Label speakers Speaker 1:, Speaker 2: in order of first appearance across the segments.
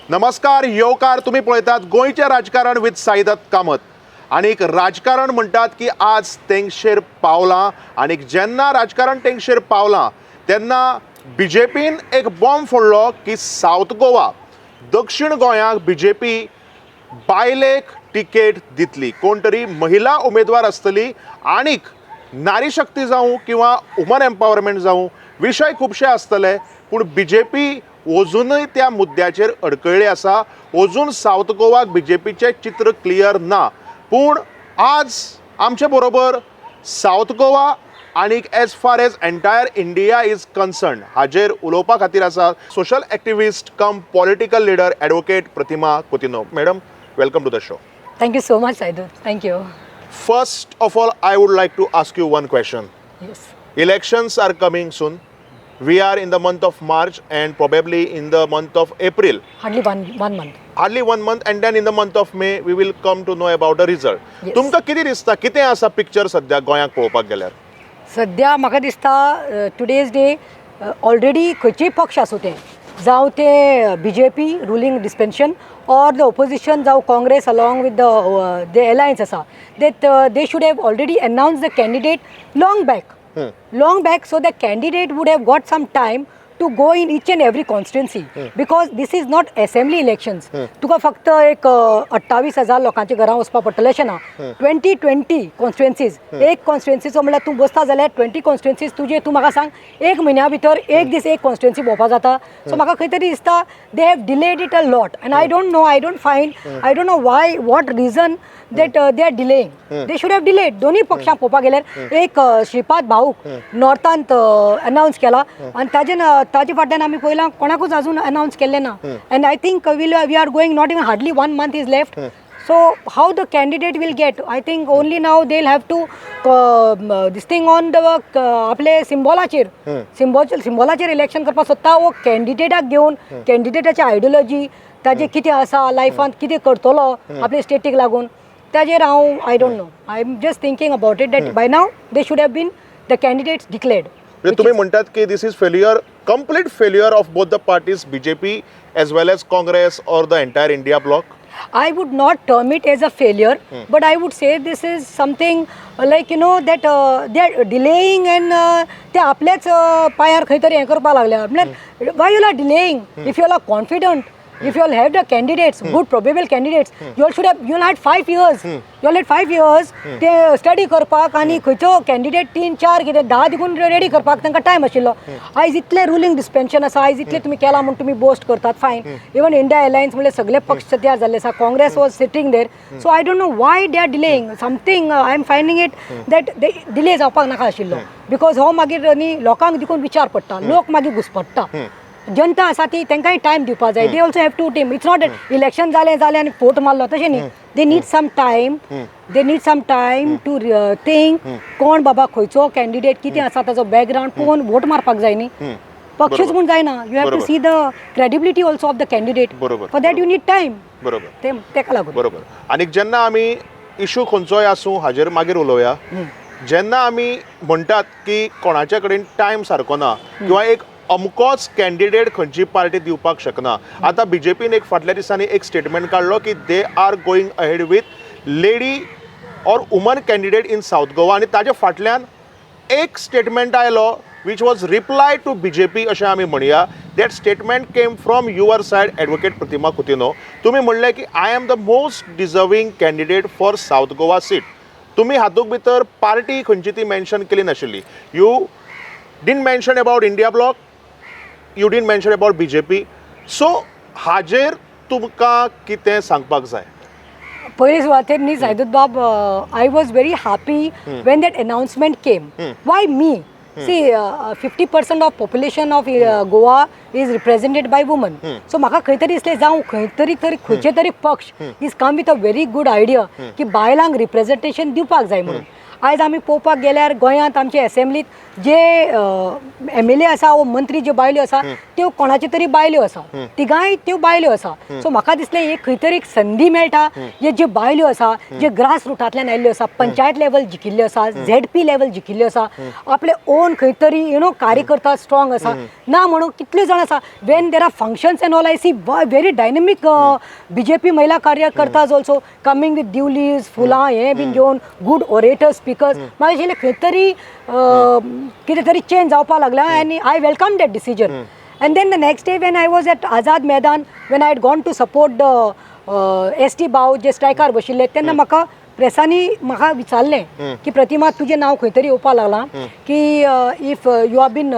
Speaker 1: नमस्कार, येवकार. तुमी पळयतात गोंयचें राजकारण विथ साईदत्त कामत. आनीक राजकारण म्हणटात की आज तेंगशेर पावलां. आनीक जेन्ना राजकारण तेंगशेर पावलां तेन्ना बीजेपीन एक बॉम्ब फोडलो की सावथ गोवा, दक्षिण गोंयाक बीजेपी बायलेक तिकेट दितली, कोण तरी महिला उमेदवार आसतली. आनीक नारी शक्ती जावं किंवा वुमन एम्पावरमेंट जावं, विशय खुबशे आसतले, पूण बीजेपी अजुनूय त्या मुद्द्याचेर अडकळ्ळी आसा. अजून सावथ गोवाक बीजेपीचें चित्र क्लियर ना. पूण आज आमचे बरोबर सावथ गोवा आनीक as far as entire India is concern हाजेर उलोवपा खातीर आसा social activist cum political leader, Advocate Pratima Coutinho. Madam, welcome to the show.
Speaker 2: Thank you so much, Saidutt. Thank you.
Speaker 1: First of all, I would like to ask you one question.
Speaker 2: Yes.
Speaker 1: Elections are coming soon. We are in the month of March and probably in the month of April.
Speaker 2: Hardly one month.
Speaker 1: Hardly one month, and then in the month of May we will come to know about the result.
Speaker 2: Yes.
Speaker 1: तुमकां कितें दिसता, कितें आसा picture सद्या गोंयांक पळोवपाक गेल्यार?
Speaker 2: सध्या म्हाका दिसता, टुडेज डे ऑलरेडी खंयचेय पक्ष आसूं ते, जावं ते BJP ruling dispensation or the opposition, जावं Congress along with the alliance आसा, that they should have already announce the candidate long back, long back, so the candidate would have got some time to go in each and every constituency, because this is not assembly elections. तुका फक्त एक 28,000 लोकांच्या घरां वचपाक पडटलें अशें ना. Twenty twenty constituencies, एक कॉन्स्टिट्युएन्सीचो म्हणल्यार तूं बसता जाल्यार 20 कॉन्स्टिट्युएन्सीज तुजे. तूं म्हाका सांग, एक म्हयन्या भितर एक दीस एक कॉन्स्टिट्युएन्सी भोंवपा जाता? सो म्हाका खंय तरी दिसता they have delayed it a lot, and I don't know, I don't find, I don't know why, what reason that they are delaying. They should have delayed. दोन्ही पक्षांक पळोवपाक गेल्यार एक श्रीपाद भाऊक नॉर्थांत अनावन्स केला आनी ताजे ताजे फाटल्यान आमी पळयलां, कोणाकूच अजून अनावन्स केल्लें ना. And I think will we are going, not even, hardly one month is left, so how the candidate will get? I think only now they have to this thing on the आपले सिम्बॉलाचेर, सिम्बॉलाचेर election करपाक सोदता वो कॅन्डिडेटाक घेवन, कॅन्डिडेटाची ideology, ताजे कितें आसा, लायफांत कितें करतलो आपले स्टेटीक लागून, ताजेर हांव, I don't know, I am just thinking about it that by now they should have been the candidates declared.
Speaker 1: म्हणजे तुम्ही म्हणतात की this is failure, complete failure of both the parties, BJP as well as Congress or the entire India bloc?
Speaker 2: I would not term it as a failure, but I would say this is something like that they are delaying and ते आपल्याच पांयार खंय तरी हें करपाक लागल्या. म्हळ्यार why you are delaying? If you are confident, if you all have the candidates, good probable candidates, you all should have, you all had 5 years, you all had 5 years ते स्टडी करपाक आनी खंयचो कॅन्डिडेट, तीन चार कितें 10 देखून ready करपाक तांकां टायम आशिल्लो. आयज इतलें रुलींग डिस्पेन्शन आसा, आयज इतलें तुमी केलां म्हूण तुमी बोस्ट करतात, फायन. इवन इंडिया अलायन्स म्हणल्यार सगळे पक्ष तयार जाल्ले आसा. Congress was sitting there, so I don't know why they are delaying something. I am finding it that delay जावपाक नाका आशिल्लो, because हो मागीर न्ही लोकांक देखून विचार पडटा, लोक मागीर घुसपडटा. जनता आसा ती, तांकांय टायम दिवपाक जाय. They also have to team. It's not election जालें जालें आनी फोट मारलो, तशें न्ही. They need some time, they need some time to think कोण बाबा, खंयचो कॅन्डिडेट, कितें आसा ताजो बॅकग्रावंड पळोवन वोट मारपाक जाय न्ही. पक्षूच म्हूण जायना, you have to see the credibility also of the candidate. For that you need time. ते तेका लागून.
Speaker 1: बरोबर. आनी जेन्ना आमी इशू खंयचोय आसूं, हाजेर मागीर उलोवया, जेन्ना आमी म्हणटात की कोणाच्या कडेन टायम सारको ना किंवा एक अमकोच कॅन्डिडेट खंयची पार्टी दिवपाक शकना. आतां बीजेपीन एक फाटल्या दिसांनी एक स्टेटमेंट काडलो की they are going ahead with lady or woman candidate in South Goa. आनी ताजे फाटल्यान एक स्टेटमेंट आयलो which was reply to BJP अशें आमी म्हणया. That statement came from your side, Advocate Pratima Coutinho. तुमी म्हणलें की I am the most deserving candidate for South Goa seat. तुमी हातूंत भितर पार्टी खंयची ती मेन्शन केली नाशिल्ली. You didn't mention about India bloc, you didn't mention about BJP. So हाजेर तुमकां कितें सांगपाक जाय?
Speaker 2: पयले सुवातेर न्ही साईदत्त बाब, I was very happy when that announcement came. Why me? See, 50% of population of Goa is represented by woman, so म्हाका खंय तरी दिसलें, जावं खंय तरी तरी खंयचे तरी पक्ष is come with a very good idea की बायलांक रिप्रेझेंटेशन दिवपाक जाय म्हणून. आयज आमी पळोवपाक गेल्यार गोंयांत आमचे एसेंब्लीत जे एमएलए आसा वो मंत्री ज्यो बायल्यो आसा त्यो कोणाच्यो तरी बायल्यो आसा, तिगांय त्यो बायल्यो आसा. सो म्हाका दिसलें एक खंय तरी एक संदी मेळटा, हे ज्यो बायल्यो आसा, जे ग्रास रुटांतल्यान आयिल्ल्यो आसा, पंचायत लेवल जिखिल्ल्यो आसा, झेडपी लेवल जिखिल्ल्यो आसा, आपले ओन खंय तरी you know कार्यकर्ता स्ट्रॉंग आसा ना म्हणून कितले जाण आसा. When there are functions and all, I see very dynamic BJP महिला कार्यकर्ताज ऑल्सो कमींग विथ दिवलीज, फुलां हें बीन घेवन, गूड ओरेटर, स्पिकर्स. म्हाका दिशिल्लें खंय तरी कितें तरी चेंज जावपाक लागला आनी I welcome that decision. And then the next day when I was at Azad Maidan, when I had gone to support the ST भाव जे स्ट्रायकार बशिल्ले, तेन्ना म्हाका प्रेसांनी म्हाका विचारलें की प्रतिमा, तुजें नांव खंय तरी येवपाक लागलां की if you are been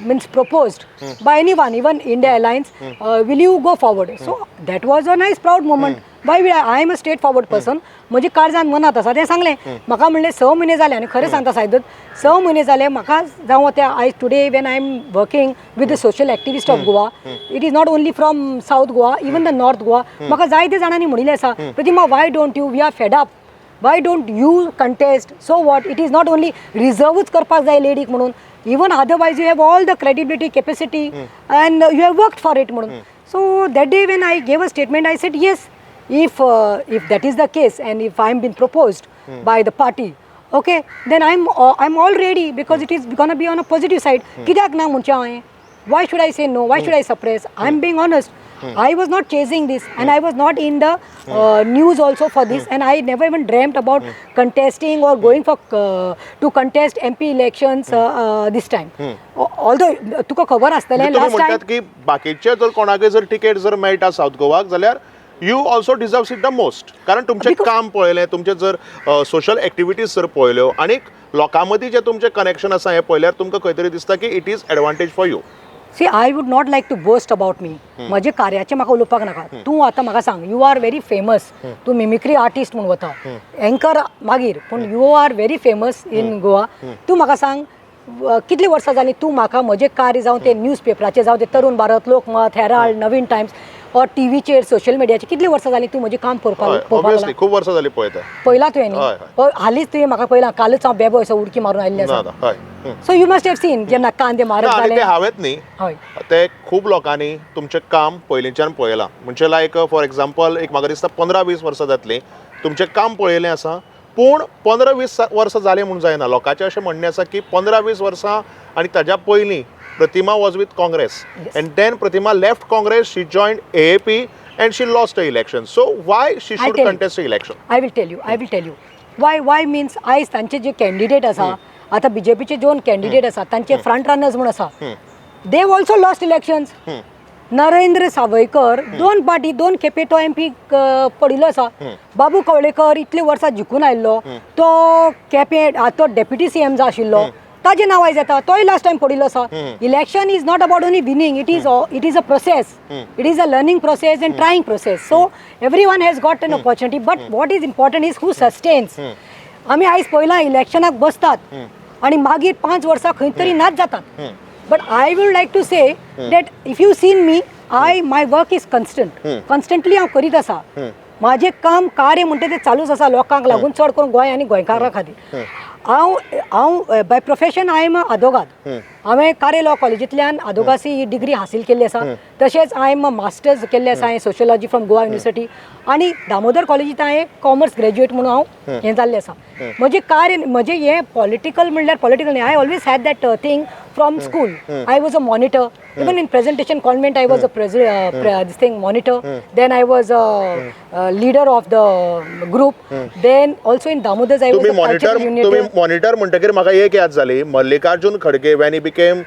Speaker 2: means proposed by anyone, even India Alliance, will you go forward? So that was a nice proud moment. Why will I am a straightforward person. म्हजे काळजान मनात आसा तें सांगलें. म्हाका म्हणलें 6 म्हयने जाले आनी खरें सांगता सायदत, 6 म्हयने जाले म्हाका जावं ते आयज today when I am working with the social activist of Goa, it is not only from South Goa, even the North Goa, म्हाका जायते जाणांनी म्हणिल्लें आसा, प्रतिमा, why don't you, we are fed up, why don't you contest? So what, it is not only रिजर्वूच करपाक जाय लेडीक म्हणून, even otherwise you have all the credibility, capacity and you have worked for it म्हणून. So that day when I gave a statement, I said yes, if that is the case and if I am been proposed by the party, okay, then I'm all ready because it is gonna be on a positive side. कित्याक ना म्हणचें हांवें? Why should I say no? Why should I suppress? I am being honest. I was not chasing this and I was not in the news also for this and I never even dreamt about contesting or going for to contest MP elections this time. Although तुका खबर आसतलें
Speaker 1: म्हणजे तुम्ही
Speaker 2: last time
Speaker 1: म्हणटात की बाकीचे जर कोणाकय जर तिकेट जर मेळटा सावथ गोवाक जाल्यार you also deserves it the most, कारण तुमचें काम पळयलें, तुमचें जर सोशल एक्टिविटीज जर पळयल्यो आनी लोकां मदीं जें तुमचें कनेक्शन आसा हें पळयल्यार तुमकां खंय तरी दिसता की it is advantage for you.
Speaker 2: See, I would not like to boast about me. म्हजे कार्याचें म्हाका उलोवपाक नाका. तूं आतां म्हाका सांग, you are very famous, तूं मिमिक्री आर्टिस्ट म्हूण वता, एंकर मागीर, पूण you are very famous in Goa. तूं म्हाका सांग, कितलीं वर्सां जालीं तूं म्हाका म्हजें कार्य, जावं तें न्यूज पेपराचें, जावं तें तरुण भारत, लोकमत, हेराल्ड, नवीन टायम्स ऑर टीव्हीचेर, सोशल मिडियाचेर, कितलीं वर्सां जालीं तूं म्हजें काम पळोवपाक पळोवपाक
Speaker 1: ऑब्वियसली, खूब वर्सां जालीं पळयता.
Speaker 2: पळयलां तुवें न्ही?
Speaker 1: हय, हय.
Speaker 2: हालींच तुवें म्हाका पळयलां, कालूच हांव बेबो असो उडकी मारून आयिल्लें
Speaker 1: ना
Speaker 2: आसा.
Speaker 1: ना, हय
Speaker 2: So you must have seen जेन्ना कांदे
Speaker 1: ना,
Speaker 2: मारप
Speaker 1: आनी
Speaker 2: जाले.
Speaker 1: ते हांवेंच न्ही,
Speaker 2: हय.
Speaker 1: ते खूब लोकांनी तुमचें काम पयलींच्यान पळयलां. म्हणजे लायक फॉर एग्जाम्पल एक म्हाका दिसता 15-20 वर्सां जातलीं तुमचें काम पळयलें आसा. पूण 15-20 वर्सां जालीं म्हूण जायना, लोकांचें अशें म्हणणें आसा की 15-20 वर्सां आनी ताज्या पयलीं Pratima was with Congress and then Pratima left Congress, she join AAP and she lost the election. So why she
Speaker 2: I
Speaker 1: should
Speaker 2: tell you.
Speaker 1: contest election?
Speaker 2: I will tell you, I will tell you why. Why means आयज तांचे जे candidate आसा, आतां बीजेपीचे दोन candidate आसा, तांचे front runners म्हूण आसा, they also lost elections. Narendra Sawaikar दोन पार्टी, दोन खेपे तो एमपी पडिल्लो आसा. बाबू कवळेकर इतली वर्सां जिखून आयिल्लो, तो केपें तो डेप्युटी सीएम जो आशिल्लो, ताजें नांव आयज येता, तोय लास्ट टायम पडिल्लो आसा. Election is not about only winning, it is a process, it is a learning process and trying process. So everyone has got an opportunity, but what is important is who sustains. आमी आयज पळयलां, इलेक्शनाक बसतात आनी मागीर 5 वर्सां खंय तरी नाच जातात. But I would like to say that if you seen me, I my work is constant. Constantly हांव करीत आसा म्हाजें काम, कार्य म्हणटा तें चालूच आसा लोकांक लागून, चड करून गोंय आनी गोंयकारां खातीर. हांव by profession I am a आदोगाद. हांवें कारे लॉ कॉलेजींतल्यान आदोगासी ही डिग्री हासील केल्ली आसा. तशेंच I am a masters केल्ले आसा हांवें सोशलॉजी फ्रॉम गोवा युनिवर्सिटी आनी दामोदर कॉलेजींत हांवें कॉमर्स ग्रॅज्युएट म्हणून हांव हें जाल्लें आसा. म्हजें कार्य, म्हजें हें पॉलिटिकल म्हणल्यार पॉलिटिकल न्ही. I always had that thing from school. I was a monitor. Even in Presentation Convent I was a this thing monitor. Then I was a leader of the group. Then also in Damodar's I was
Speaker 1: तुम्ही
Speaker 2: a
Speaker 1: monitor
Speaker 2: cultural unit.
Speaker 1: तुम्ही monitor म्हणटकीर म्हाका एक याद जाली, Mallikarjun खडगे when he became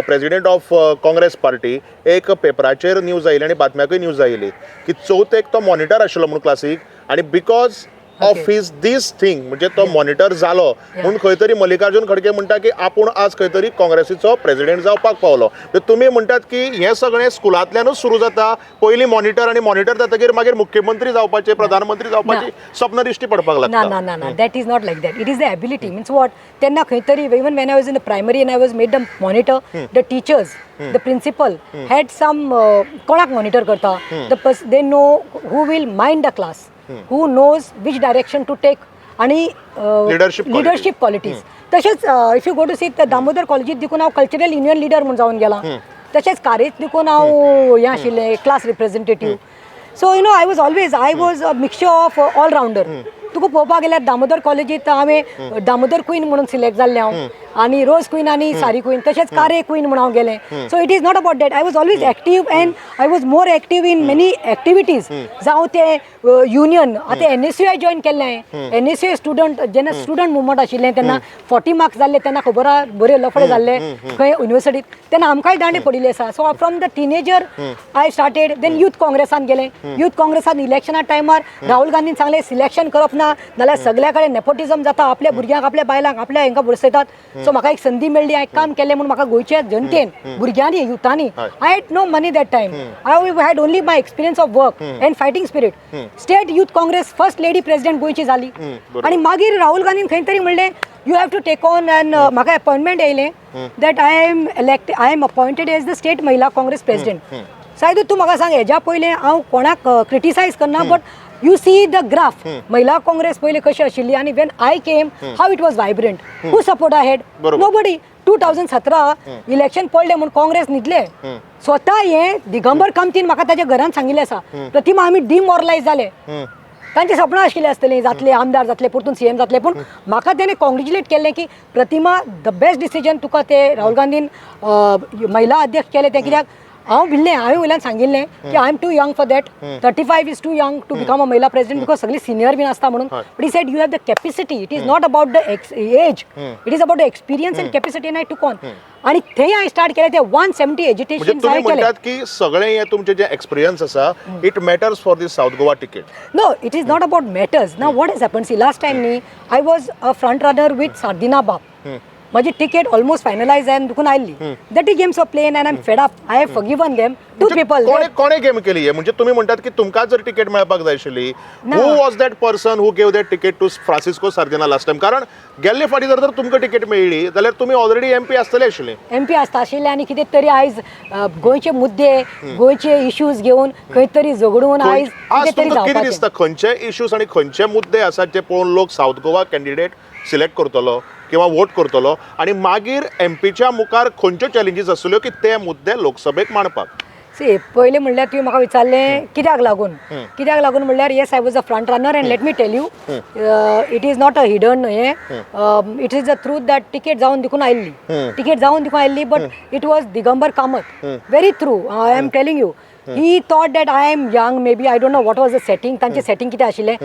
Speaker 1: president of Congress party, एक पेपराचेर news आयली आनी बातम्याकूय न्यूज आयली की चवथेक तो मॉनिटर आशिल्लो म्हणून क्लासीक आनी because of his this thing, म्हणजे तो मॉनिटर जालो म्हणून खंय तरी मल्लिकार्जून खडगे म्हणटा की आपूण आज खंय तरी काँग्रेसीचो प्रेसिडेंट जावपाक पावलो. तर तुमी म्हणटात की हें सगळें स्कुलांतल्यानूच सुरू जाता, पयलीं मॉनिटर आनी मॉनिटर जातकीर मागीर मुख्यमंत्री जावपाचें, प्रधानमंत्री जावपाची स्वप्न दिश्टी पडपाक
Speaker 2: ना.
Speaker 1: लागता.
Speaker 2: ना ना ना, that is not like that. It is the ability. Means what, तेन्ना खंय तरी even when I was in the primary and I was made the monitor, the teachers, the principal had some, कोणाक मॉनिटर करता, the they know who will mind the class, who knows which direction to take. आनी
Speaker 1: Leadership qualities.
Speaker 2: Leadership qualities. तशेंच if you go to see Damodar कॉलेजीत देखून हांव cultural union leader म्हूण जावन गेलां. तशेंच कारेत देखून हांव हें आशिल्लें, class representative. So you know, I was always, I was a mixture of all rounder. तुका पळोवपाक गेल्यार दामोदर कॉलेजीत हांवें दामोदर क्वीन म्हणून सिलेक्ट जाल्लें हांव, आनी रोज क्वीन आनी सारी क्वीन, तशेंच कारे क्वीन म्हणून हांव गेलें. So it is not about that. I was always active and I was more active in many activities. जावं ते युनियन, आतां एनएसयूआय जॉयन केल्लें हांवें. एनएसयूआय स्टुडंट जेन्ना स्टुडंट मुवमेंट आशिल्लें तेन्ना 40 मार्क्स जाल्ले तेन्ना खबर आहा, बरे लफडे जाल्ले खंय युनिवर्सिटीत, तेन्ना आमकांय दांडे पडिल्ले आसा. So from the teenager I started. Then youth काँग्रेसान गेलें. यूथ काँग्रेसान इलेक्शना टायमार राहुल गांधीन सांगलें सिलेक्शन करप ना जाल्यार सगल्या कडेन नेपोटिजम जाता, आपल्या भुरग्यांक, आपल्या बायलांक, आपल्या हांकां बसयतात. सो म्हाका एक संदी मेळ्ळी, हांवें काम केलें म्हूण म्हाका गोंयच्या जनतेन, भुरग्यांनी, युथांनी, I had no money that time, I had only my experience of work and fighting spirit. State youth Congress first lady president गोंयची जाली. आणि मागीर राहुल गांधीन खंय तरी म्हणलें, you have to take on, and म्हाका अपॉयंटमेंट येयलें that I am elect I am appointed as the state Mahila Congress president. सायदू, तूं म्हाका सांग, हेज्या पयलें हांव कोणाक क्रिटिसायज करना, but you see the graph, Mahila Congress पयलीं कशी आशिल्ली आनी when I came, how it was vibrant. Who support I had? Nobody. 2017 election पडलें म्हूण काँग्रेस न्हिदले स्वता. हें दिगंबर कामतीन म्हाका ताच्या घरान सांगिल्लें आसा, प्रतिमा, आमी डिमॉरलायज जाले. तांची सपनां आशिल्लीं आसतलीं, जातले आमदार जातले, परतून सीएम जातले. पूण म्हाका तेणें कॉंग्रेच्युलेट केल्लें की प्रतिमा, the best decision, तुका ते राहुल गांधीन महिला अध्यक्ष केले तें. कित्याक हांव भिल्लें, हांवें वयल्यान सांगिल्लें की I am too young for that, 35 is too young to become a Mahila president, because सगळी सिनियर बीन आसता म्हणून. But he said, you have the capacity. It is not about the age, it is about the experience and capacity, and I took on. आणि थंय हांवें start केलें ते 170
Speaker 1: म्हणजे
Speaker 2: एजिटेशन
Speaker 1: तुम्ही
Speaker 2: हांवें केलें.
Speaker 1: म्हणटात की सगळे हे तुमचे जे एक्सपिरियन्स आसा, it matters for the South Goa ticket?
Speaker 2: No, it is not about matters. Now, what has happened? See, last time न्ही, I was a front runner with Sardina Bab. माझी तिकीट ऑलमोस्ट फायनलाइज आहे दुखून आयली. That is games of plane and I am fed up. I have forgiven them two people.
Speaker 1: कोणे कोणे game केली हे? म्हणजे तुम्ही म्हणटात की तुमकां जर तिकेट मेळपाक जाय आशिल्ली,
Speaker 2: ना.
Speaker 1: Who was that person who gave that ticket to Francisco Sardinha last time? कारण गेल्ले फावटी जर तुमकां तिकेट मेळ्ळी जाल्यार तुमी ऑलरेडी एमपी आसतले आशिल्ले.
Speaker 2: एम पी आसता आशिल्ले आनी कितें तरी आयज गोंयचे मुद्दे, गोंयचे इश्यूज घेवन खंय तरी झगडून आयज
Speaker 1: आज
Speaker 2: कितें तरी
Speaker 1: तुमकां कितें
Speaker 2: जावपाचें.
Speaker 1: दिसता, खंयचे इश्यूज आनी खंयचे मुद्दे आसात जे पळोवन लोक सावथ गोवा कॅन्डिडेट सिलेक्ट करतलो किंवा वोट करतलो, आनी मागीर एमपीच्या मुखार खंयच्यो चॅलेंजीस आसतल्यो की ते मुद्दे लोकसभेक मांडपाक?
Speaker 2: सी, पयलें म्हणल्यार तुवें म्हाका विचारलें कित्याक लागून. कित्याक लागून म्हणल्यार, yes, I was a front runner and let me tell you, it is not a hidden हें, it is a truth that ticket जावन देखून आयिल्ली, तिकेट जावन देखून आयिल्ली, but it was Digambar Kamat. Very true I am telling you. He thought that I am young, maybe, I don't know what was the setting, तांचें setting कितें आशिल्लें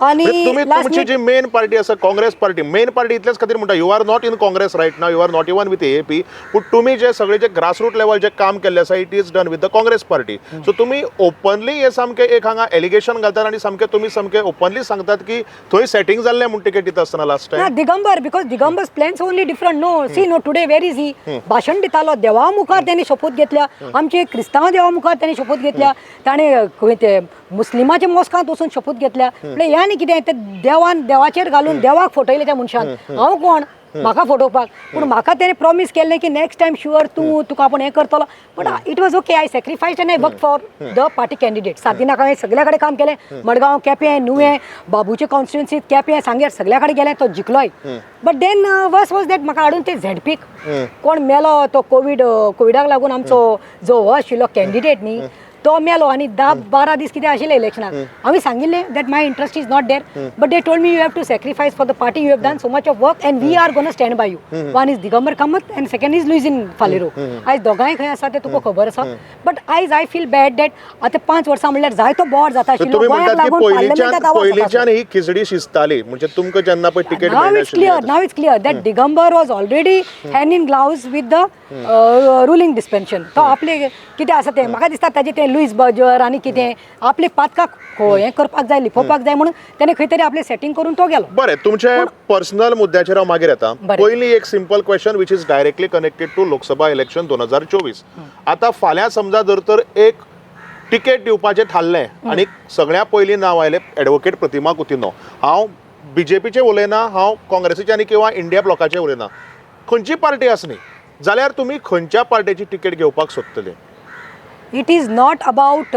Speaker 2: आनी
Speaker 1: म्हणजे तुम्ही
Speaker 2: लास्ट
Speaker 1: तुमची जी मेन पार्टी आसा, काँग्रेस पार्टी, मेन पार्टी इतलेच खातीर म्हणटा, you are not in Congress right now, you are not even with AAP, पूण तुमी जे सगळे जे ग्रासरूट लेवल जे काम केल्लें आसा, it is done with the Congress party. So तुमी ओपनली हे सामकें एक हांगा एलिगेशन घालतात आनी सामकें तुमी सामकें ओपनली सांगतात की थंय सेटींग जाल्लें म्हूण तिकेट दिता आसतना लास्ट
Speaker 2: ना
Speaker 1: time.
Speaker 2: Digambar, because Digambar's plans only different, no? See, no, today where is he? भाशण दितालो, देवा मुखार त्यांनी शपथ घेतल्या, आमचे क्रिस्तांव देवा मुखार त्यांनी शपथ घेतल्या, ताणें खंय ते मुस्लिमाच्या मोस्कांत वचून शपथ घेतल्या. म्हणल्यार हें आनी कितें ते देवान देवाचेर घालून देवाक फटयलें त्या मनशान. हांव कोण म्हाका फटोवपाक? पूण म्हाका तेणें प्रॉमीस केल्लें की नेक्स्ट टायम शुअर तूं तुका आपूण हें करतलो. But it was okay, I sacrifice and I work for the party candidate सार्दिनाक. हांवें सगल्या कडेन काम केलें, मडगांव, केपें, नुवें, बाबूचे कॉन्स्टिट्युन्सीत, केपें, सांगेर सगल्या कडेन गेलें. तो जिखलोय, but then was that म्हाका हाडून ते झेडपीक कोण मेलो तो कोवीड, कोविडाक लागून आमचो जो हो आशिल्लो कॅन्डिडेट न्ही, तो मेलो आनी 10-12 दीस कितें आशिल्ले इलेक्शनाक. हांवें सांगिल्लें that my interest is not there, but they told me, you have to sacrifice for the party, you have done so much of work and we are gonna stand by you. One is Digambar Kamat and second is Luizinho Faleiro. आयज दोगांय खंय आसा ते तुका खबर आसा. But आयज I feel bad that आतां 5 वर्सां म्हणल्यार जायतो बोर जाता आशिल्लो
Speaker 1: तुमी
Speaker 2: गोंयाक
Speaker 1: म्हणटात की
Speaker 2: लागून
Speaker 1: पयलींच्यान
Speaker 2: पार्लमेंटात आवाज जाता.
Speaker 1: पयलींच्यान ही खिचडी शिजताली, म्हणजे तुमकां जेन्ना पळय ticket
Speaker 2: Now it's clear. Now it's clear that Digambar was already hand in gloves with the ruling dispensation. तो आपले कितें आसा तें म्हाका दिसता ताजें तें लुईस बजर आनी कितें आपले पातकाक हें करपाक जाय, लिपोवपाक जाय म्हणून तेणें खंय तरी आपलें सेटींग करून तो गेलो.
Speaker 1: बरें, तुमचे पर्सनल मुद्द्याचेर हांव मागीर येता.
Speaker 2: बरें.
Speaker 1: पयलीं एक simple question which is directly connected to Lok Sabha election 2024. आतां फाल्यां समजा जर तर एक तिकेट दिवपाचें थारलें आनी सगळ्या पयलीं नांव आयलें एडवोकेट प्रतिमा कुतिन्हो, हांव बीजेपीचें उलयना, हांव काँग्रेसीचें आनी किंवा इंडिया ब्लॉकाचें उलयना, खंयची पार्टी आसली जाल्यार तुमी खंयच्या पार्टेची तिकेट घेवपाक सोदतले?
Speaker 2: It is not about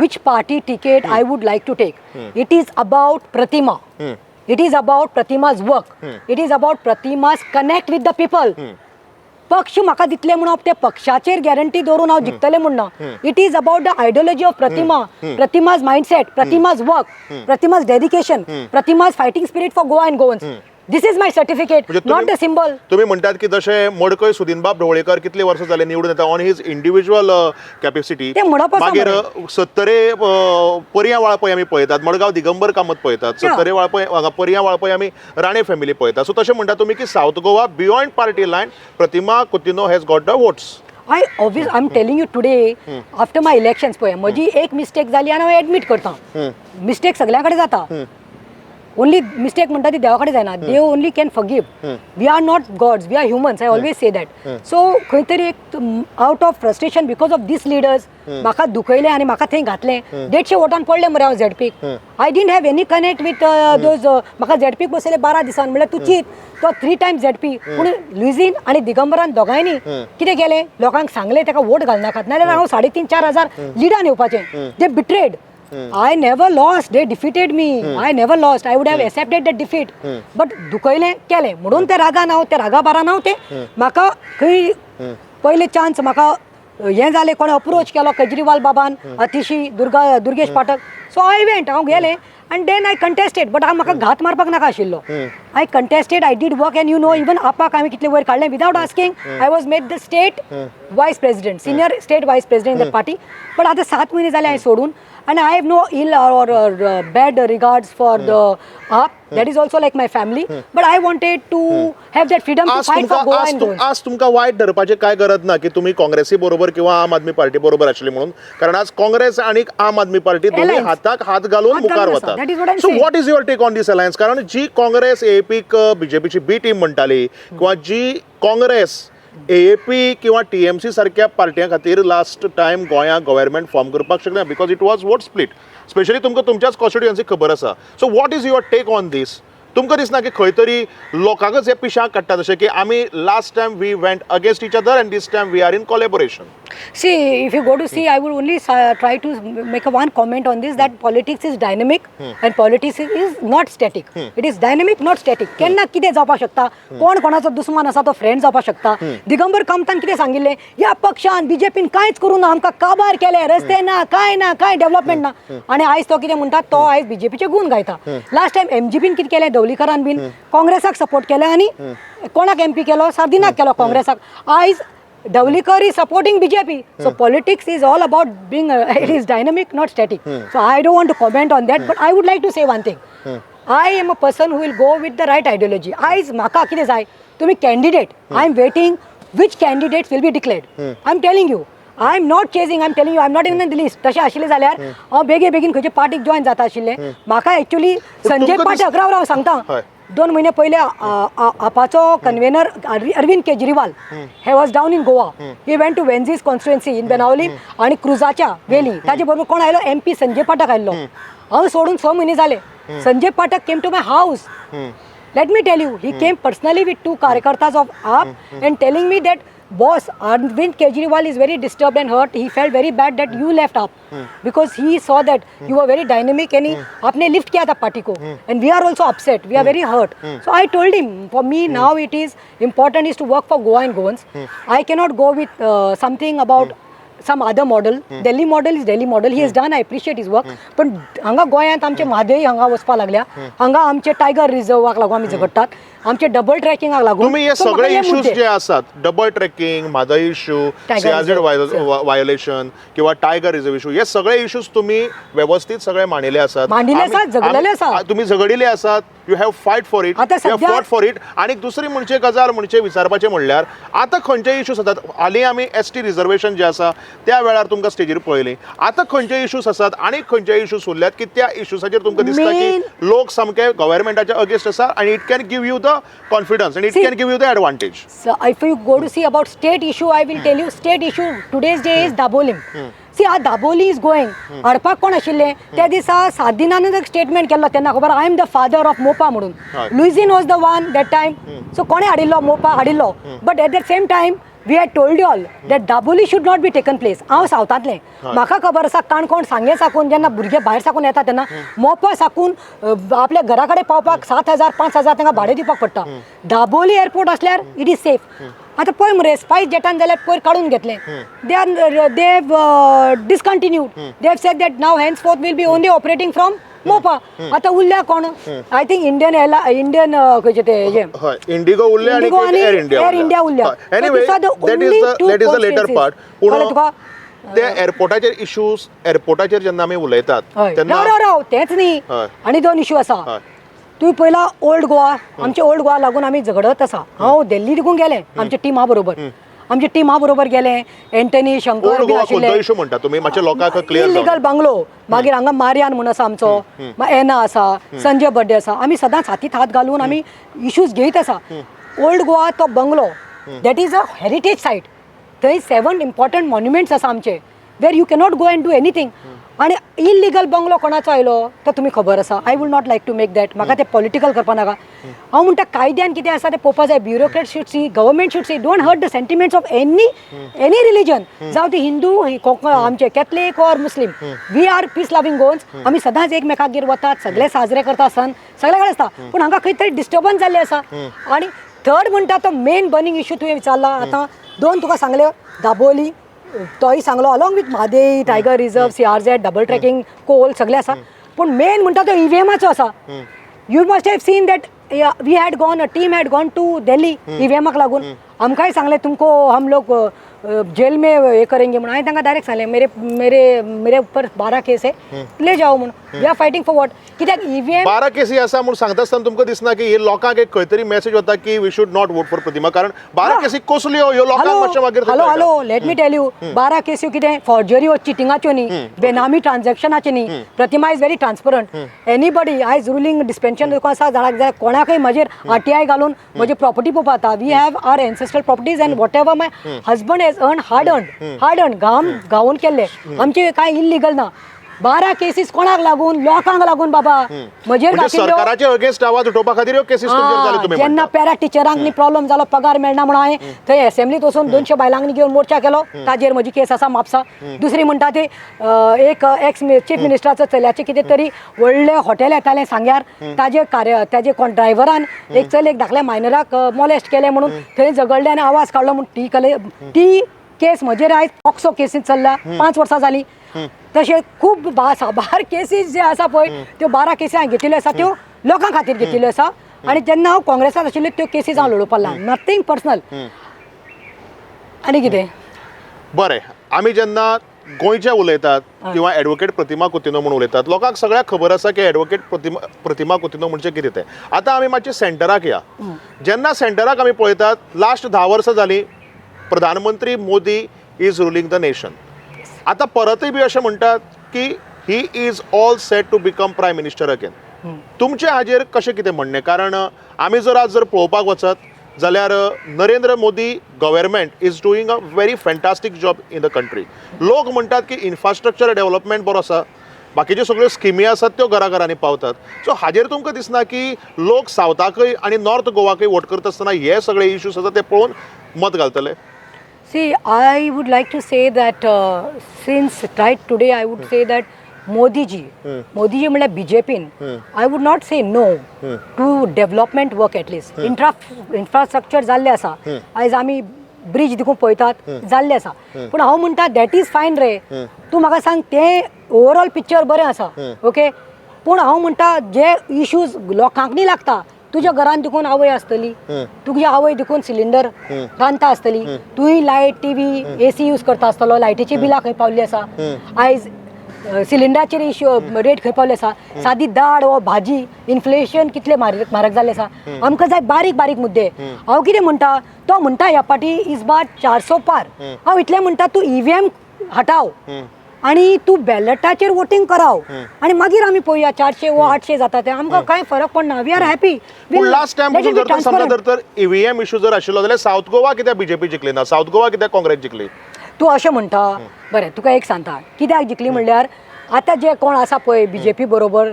Speaker 2: which party ticket I would like to take. It is about Pratima. It is about Pratima's work. It is about Pratima's connect with the people. पक्ष म्हाका दितले म्हणून हांव त्या पक्षाचेर गॅरंटी दवरून हांव जिखतलें म्हूण ना. It is about the ideology of Pratima, Pratima's mindset, Pratima's work, Pratima's dedication, Pratima's fighting spirit for Goa and Goans. This is my certificate,
Speaker 1: म्हणजे
Speaker 2: not the symbol.
Speaker 1: तुम्ही म्हणतात की जशे मडकय सुदिनबाब ढवळीकर कितले वर्सां जाले निवडून येता ऑन his individual capacity.
Speaker 2: ते म्हणप आसा
Speaker 1: मागीर
Speaker 2: मरे.
Speaker 1: सत्तरे पर्यां वाळपय आमी पळयतात, मडगांव दिगंबर कामत पळयतात, सत्तरे वाळपय हांगा पर्यां वाळपय आमी राणे फॅमिली पळयतात. सो तशें म्हणटा तुमी की South Goa beyond party line Pratima Coutinho has got the votes.
Speaker 2: I obvious, I am telling you today, after my elections पळय, म्हजी एक मिस्टेक जाली आनी हांव एडमीट करता. मिस्टेक सगळ्यां कडेन जाता. ओनली मिस्टेक म्हणटा ती देवा कडेन जायना. देव only can forgive. We are not gods, we are humans. I always say that. So खंय तरी एक out of frustration because of these leaders म्हाका दुखयलें आनी म्हाका थंय घातलें. 150 वोटान पडलें मरे हांव झेडपीक. I didn't have any connect with those. म्हाका झेडपीक बसयलें 12 दिसान. म्हणल्यार तूं चीत, तो थ्री टायम्स झेडपी. पूण लुईझीन आनी दिगंबरान दोगांयनी कितें केलें, लोकांक सांगलें ताका वोट घालनाकात, नाजाल्यार हांव 3,500-4 हजार लिडान येवपाचें. They betrayed. I never lost. They defeated me. I never lost. I would have accepted the defeat. But दुखयलें केलें म्हणून ते रागान हांव, त्या रागा बारान हांव ते म्हाका खंय पयले चान्स म्हाका हें जालें, कोणें अप्रोच केलो, केजरीवाल बाबान, अतिशी, दुर्गा, दुर्गेश पाठक. सो I went, हांव गेलें आनी then I contested. But हांव म्हाका घात मारपाक नाका आशिल्लो. I contested, I did work, and you know, even आपाक हांवें कितले वयर काडलें. Without asking, I was made the state vice president, senior state vice president in the party. But आतां 7 म्हयने जाले हांवें सोडून आनी I have no ill or bad regards for the AAP. That is also like my family, but I wanted to have that freedom to
Speaker 1: आज
Speaker 2: fight for
Speaker 1: तुमकां
Speaker 2: Goa
Speaker 1: आज
Speaker 2: and Goans.
Speaker 1: आज तुमकां वायट धरपाचें कांय गरज ना की तुमी काँग्रेसी बरोबर किंवा आम आदमी पार्टी बरोबर आशिल्ली म्हणून, कारण आज काँग्रेस आनी आम आदमी पार्टी दोनूय
Speaker 2: Alliance.
Speaker 1: हाताक हात घालून
Speaker 2: हात
Speaker 1: मुखार
Speaker 2: घालून आसा.
Speaker 1: वतात.
Speaker 2: That is what I'm
Speaker 1: so
Speaker 2: saying.
Speaker 1: What is your take on this alliance? कारण जी काँग्रेस एएपीक बीजेपीची बी टीम म्हणटाली किंवा जी काँग्रेस एएपी किंवा टीएमसी सारक्या पार्ट्यां खातीर लास्ट टायम गोंयांत गव्हर्मेंट फॉर्म करपाक शकना because it was vote split, specially तुमकां तुमच्याच कॉन्स्टिट्युएन्सी खबर आसा. So what is your take on this? तुमकां दिसना की खंय तरी लोकांकच हे पिशाक काडटा, जशें की आमी last time we went against each other and this time we are in collaboration?
Speaker 2: See, if you go to see, I would only try to make a one comment on this, that politics is dynamic and politics is not static. It is dynamic, not static. केन्ना कितें जावपाक शकता, कोण कोणाचो दुस्मान आसा तो friend जावपाक शकता. दिगंबर कामतान कितें सांगिल्लें, ह्या पक्षान बीजेपीन कांयच करूं ना, आमकां काबार केले, रस्ते ना, कांय ना, कांय डेव्हलपमेंट ना. आनी आयज तो कितें म्हणटा, तो आयज बीजेपीचे गूण गायता. लास्ट टायम एमजीपीन कितें केलें, धवलीकरान बीन काँग्रेसाक सपोर्ट केलें आनी कोणाक एमपी केलो? सार्दिनाक केलो काँग्रेसाक. आयज Dhavalikar is supporting BJP. So politics is all about being, it is dynamic, not static. So I don't want to comment on that, but I would like to say one thing. I am a person who will go with the right ideology. आयज म्हाका कितें जाय, तुमी candidate, I am waiting which candidates will be declared. I am telling you, I am not chasing, I am telling you, I am not in the list. तशें आशिल्लें जाल्यार हांव बेगीन बेगीन खंयचे पार्टीक जॉयन जाता आशिल्लें. म्हाका एक्चुअली संजय
Speaker 1: तुमकां
Speaker 2: पाठक, राव राव सांगता, 2 म्हयने पयले आपाचो convener Arvind Kejriwal he was down in Goa. He went to Venzy's constituency in Benaulim आनी क्रुजाच्या वेली. ताजे बरोबर कोण आयलो? एमपी संजय पाठक आयल्लो. हांव सोडून 6 म्हयने जाले. Sanjay Pathak came to my house. Let me tell you, he came personally with two कार्यकर्ताs of AAP and telling me that, "Boss, Arvind Kejriwal is very disturbed and hurt. He felt very bad that you left AAP because he saw that you were very dynamic and he, आपने lift किया था party को, and we are also upset. We are very hurt." So I told him, for me now it is important is to work for Goa and Goans. I cannot go with something about some other model. Delhi model is Delhi model. He has done, I appreciate his work. पण हांगा गोंयांत आमचे म्हादय हांगा वचपा लागल्या, हांगा आमचे tiger रिझर्वाक लागून आमी झगडटात, आमचे डबल ट्रॅकिंगाक लागून.
Speaker 1: तुम्ही हे
Speaker 2: So म्हाका
Speaker 1: सगळे
Speaker 2: हे
Speaker 1: इश्यूज
Speaker 2: मुद्दे
Speaker 1: जे आसात, double tracking, Mhadei issue,
Speaker 2: Tiger
Speaker 1: CRZ
Speaker 2: Reserve.
Speaker 1: Violation किंवा टायगर रिझर्व इश्यू, हे सगळे इश्यूज तुम्ही व्यवस्थित सगळे मांडिल्ले आसात.
Speaker 2: मांडिल्ले आसात, झगडलेले आसात.
Speaker 1: तुम्ही झगडिल्ले आसात. You have fight for it.
Speaker 2: आता
Speaker 1: you have fought for it. आणि दुसरी म्हणजे गजाल म्हणजे विचारपाचें म्हणल्यार आतां खंयचे इश्यूज आसात? हालीं आमी एसटी रिझर्वेशन जे आसा त्या वेळार तुमकां स्टेजीर पळयली. आतां खंयचे इश्यूज आसात आनी खंयचे इश्यूज उरल्यात की त्या इश्यूजाचेर तुमकां दिसता की लोक सामके गव्हर्मेंटाच्या अगेन्स्ट आसा आनी it can give you the confidence and it
Speaker 2: See,
Speaker 1: can give you the advantage?
Speaker 2: So if you go to see about state issue, I will tell you, state issue today's day is Dabolim. See, हा Dabolim is going. हाडपाक कोण आशिल्ले त्या दिसा? 7 दिनानच एक statement केल्लो तेन्ना खबर, "I am the father of Mopa" म्हणून. Luizinho was the one that time. So कोणें हाडिल्लो? मोपा हाडिल्लो. But at the same time We had told you all that Dabolim should not be taken place. हांव सावथांतलें, म्हाका खबर आसा काणकोण सांगें साकून जेन्ना भुरगे भायर साकून येता तेन्ना मोपा साकून आपल्या घरा कडेन पावपाक 7,000 5,000 तांकां भाडें दिवपाक पडटा. दाबोली एअरपोर्ट आसल्यार it is safe. आतां पळय मरे, स्पायस जेटान जाल्यार पयर काडून घेतलें. They have discontinued. They have said that now henceforth will be only operating from Mopa. आतां उरल्या कोण? I think Indian airline, Indian खंयचे ते हेजे
Speaker 1: हय, इंडिगो उरले आनी
Speaker 2: Indigo आनी
Speaker 1: एअर इंडिया.
Speaker 2: Air India उरल्या.
Speaker 1: Anyway,
Speaker 2: So these are the
Speaker 1: that is
Speaker 2: only
Speaker 1: the
Speaker 2: two
Speaker 1: that is the later
Speaker 2: constituencies.
Speaker 1: Part. पूण
Speaker 2: कळ्ळें तुका?
Speaker 1: ते एअरपोर्टाचेर इश्यूज, एअरपोर्टाचेर जेन्ना आमी उलयतात
Speaker 2: हय,
Speaker 1: तेन्ना
Speaker 2: राव राव राव, तेंच न्ही, आनी दोन इश्यू आसा. तुवें पयला ओल्ड गोवा, आमचे ओल्ड गोवा लागून आमी झगडत आसा. हांव दिल्ली देखून गेलें आमच्या टिमा बरोबर, आमच्या टिमा बरोबर गेले, एंटनी शंकर
Speaker 1: ओल्ड
Speaker 2: बी
Speaker 1: गोवा
Speaker 2: आशिल्ले.
Speaker 1: खंयचो इशू म्हणटा तुमी, मातशे लोकांक क्लियर.
Speaker 2: इलिगल बंगलो, मागीर हांगा मार्यान म्हूण आसा आमचो, एना आसा, संजय बड्डे आसा. आमी सदांच हातीत हात घालून आमी इश्यूज घेयत आसा. ओल्ड गोवा तो bungalow, that is a heritage site. थंय 7 इम्पॉर्टंट मॉन्युमेंट्स आसा आमचे, where you cannot go and do anything. आनी इलिगल बंगलो कोणाचो आयलो तो तुमी खबर आसा. I would not like to make that. म्हाका ते पॉलिटिकल करपा नाका. हांव म्हणटा कायद्यान कितें आसा तें पळोवपा जाय. Bureaucrat should see, government should see, don't hurt the sentiments of any religion, जावं ती हिंदू, कोंकण, आमचे Catholic or Muslim. We are peace loving Goans. आमी सदांच एकमेकागेर वतात, सगळे साजरे करता सण, सगळे कडेन आसता. पूण हांगा खंय तरी डिस्टर्बन्स जाल्लें आसा. आनी थर्ड म्हणटा तो मेन बर्निंग इशू तुवें विचारला. आतां दोन तुका सांगले, दाबोली तोय सांगलो, along with Mhadei tiger reserve, CRZ, double tracking, coal सगळे आसा. पूण मेन म्हणटा तो ईव्हीएमाचो आसा. You must have seen that we had gone, a team had gone to Delhi. ईव्हीएमाक लागून आमकांय सांगलें, तुमको हम लोग जेल में हे करेंगे म्हणून. हांवें तांकां डायरेक्ट सांगलें, मेरे मेरे मेरे ऊपर 12 केस है, ले जाओ म्हणून. We are fighting for what? कित्याक ईव्हीएम
Speaker 1: 12 केसी आसा म्हूण सांगता आसतना तुमकां दिसना की हे लोकांक एक खंय तरी मेसेज वता की we should not vote for Pratima, कारण 12 केसी कसल्यो ह्यो लोकांक मातशें मागीर
Speaker 2: hello hello, let me tell you, 12 केसी कितें फॉर्जरी वा चिटिंगाच्यो न्ही, बेनामी ट्रान्झॅक्शनाच्यो न्ही. Pratima is very transparent. Anybody आयज रुलींग डिस्पेन्शन आसा जाणाक जाल्यार कोणाकय म्हजेर आरटीआय घालून म्हजी प्रॉपर्टी पळोवपा जाता. We have our ancestral properties and whatever my husband has earn, hard earn, hard earn, घाम गावून केल्ले, आमचे कांय इल्लिगल ना. 12 केसीस कोणाक लागून? लोकांक लागून बाबा. म्हजेर
Speaker 1: म्हणजे
Speaker 2: घातिल्ल्यो
Speaker 1: सरकाराचे अगेन्स्ट आवाज उठोवपा खातीर ह्यो केसीस तुमचेर जाल्यो तुमी
Speaker 2: जेन्ना
Speaker 1: म्हणटा.
Speaker 2: पॅरा टिचरांक प्रॉब्लम जालो, पगार मेळना म्हणून हांवें थंय असेंब्लीत वचून 200 बायलांक घेवन मोर्चा केलो, ताजेर म्हजी केस आसा म्हापसा. दुसरी म्हणटा ती एक एक्स चीफ मिनिस्टराचो चल्याचें कितें तरी व्हडलें हॉटेल येतालें सांग्यार, ताजे कार्य ताजे कोण ड्रायव्हरान एक चलयेक धाकल्या मायनराक मोलेस्ट केलें म्हणून थंय झगडले आनी आवाज काडलो म्हूण ती कले ती केस म्हजेर आयज पॉक्सो केसीन चल्ला, 5 वर्सां जालीं. तशें खूब साबार केसीस जे आसा पळय, त्यो 12 केसी हांवें घेतिल्ल्यो आसा, त्यो लोकां खातीर घेतिल्ल्यो आसा. आनी जेन्ना हांव काँग्रेसात आशिल्ल्यो त्यो केसीस हांव लडोवपाक लागलें, नथींग पर्सनल. आनी कितें?
Speaker 1: बरें, आमी जेन्ना गोंयचे उलयतात किंवा एडवोकेट प्रतिमा कुतिन्हो म्हूण उलयतात, लोकांक सगळ्याक खबर आसा की एडवोकेट प्रतिमा कुतिन्हो म्हणजे कितें तें. आतां आमी मातशें सेंटराक या. जेन्ना सेंटराक आमी पळयतात, लास्ट 10 वर्सां जालीं प्रधानमंत्री Modi is ruling the nation. आतां परतय बी अशें म्हणटात की he is all set to become prime minister again. तुमचें हाजेर कशें कितें म्हणणें? कारण आमी जर आज जर पळोवपाक वचत जाल्यार Narendra Modi government is doing a very fantastic job in the country. लोक म्हणटात की इन्फ्रास्ट्रक्चर डेव्हलपमेंट बरो आसा, बाकीच्यो सगळ्यो स्किमी आसात त्यो घराघरांनी पावतात. सो हाजेर तुमकां दिसना की लोक सावथाकय आनी नॉर्थ गोवाकय वोट करता आसतना हे सगळे इश्यूज आसा ते पळोवन मत घालतले?
Speaker 2: See, I would like to say that since right today, I would say that Modi ji, Modi ji म्हणल्यार BJP, I would not say no to development work at least. Infrastructure जाल्लें आसा, आयज आमी ब्रिज देखून पळयतात जाल्लें आसा. पूण हांव म्हणटा that is fine रे. तूं म्हाका सांग, तें ओवरऑल पिक्चर बरें आसा, ओके. पूण हांव म्हणटा जे इश्यूज लोकांक न्ही लागता, तुज्या घरान देखून आवय आसतली, तुज्या आवय देखून सिलिंडर रांदता आसतली, तुंय light, TV, AC use करता आसतलो, लायटीची बिलां खंय पावल्ली आसा, आयज सिलिंडराचेर इश्यू रेट खंय पावल्ली आसा, सादी दाळ वा भाजी इन्फ्लेशन कितलें म्हारग जाल्लें आसा. आमकां जाय बारीक बारीक मुद्दे. हांव कितें म्हणटा, तो म्हणटा ह्या पाटी इस बार 400 पार. हांव इतलें म्हणटा, तूं ईव्हीएम हटाव आनी तूं बॅलटाचेर वोटींग कराव आनी मागीर आमी पळोवया 400 वा 800 जाता ते, आमकां कांय फरक पडना. We are happy.
Speaker 1: पूण लास्ट टायम जर तर समजा जर तर ईव्हीएम इशू जर आशिल्लो जाल्यार सावथ गोवा कित्याक बीजेपी जिखली ना, सावथ गोवा कित्याक काँग्रेस जिखली?
Speaker 2: तूं अशें म्हणटा, बरें तुका एक सांगता कित्याक जिखली म्हणल्यार आतां जे कोण आसा पळय बीजेपी बरोबर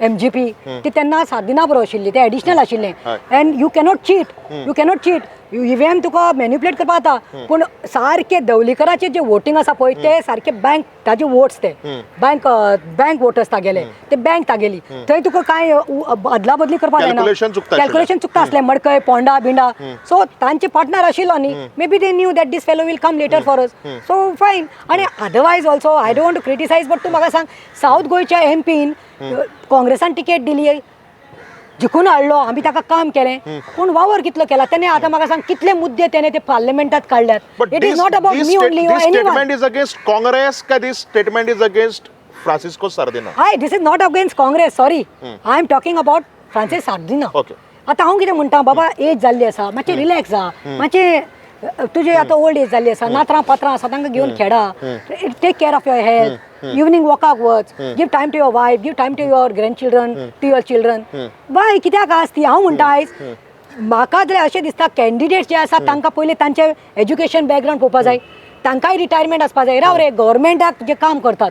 Speaker 2: एमजीपी ती तेन्ना सादिना बरोबर आशिल्ली, ते एडिशनल आशिल्लें. And you cannot cheat, you cannot cheat. EVM तुका मॅन्युपुलेट करपा जाता, पूण सारके दवलीकराचे जे वोटींग आसा पळय, ते सारके बँक ताजे वोट्स, ते बँक बँक वोटर्स तागेले, ते बँक तागेली, थंय तुका कांय अदला बदली करपाक जायना.
Speaker 1: Calculation चुकता.
Speaker 2: कॅल्क्युलेशन चुकता आसलें, मडकय, पोंडा बिंडा. सो तांचे पार्टनर आशिल्लो न्ही, maybe they knew that this fellow will come later for us, so fine. आणि otherwise also, I don't want to criticise, but तूं म्हाका सांग, सावथ गोंयच्या एमपीन काँग्रेसान तिकेट दिली, जिखून हाडलो, आमी ताका काम केलें, पूण वावर कितलो केला तेणे? आतां म्हाका सांग, कितले मुद्दे तेणे ते पार्लमेंटात काडल्यात?
Speaker 1: But
Speaker 2: It is not about me only
Speaker 1: this
Speaker 2: or anyone.
Speaker 1: Statement is against Congress काय this statement is against Francisco Sardinha?
Speaker 2: Hi, this is not against Congress, sorry. I am talking about Francis Sardinha. आतां हांव कितें म्हणटा, बाबा, as जाल्ली आसा, मातशें relax जा. मातशें तुजें आतां ओल्ड एज जाल्ली आसा, नातरां पात्रां आसा, तांकां घेवन खेळा. Take care of your health, evening वॉकाक वच, give time to your wife, give time to your grandchildren, to your children. बाय, कित्याक आज ती? हांव म्हणटा, आयज म्हाका जाल्यार अशें दिसता, कॅन्डिडेट जे आसा तांकां पयलीं तांचें एज्युकेशन बॅकग्रावंड पळोवपा जाय, तांकांय रिटायरमेंट आसपा जाय. राव रे, गव्हर्मेंटाक जे काम करतात,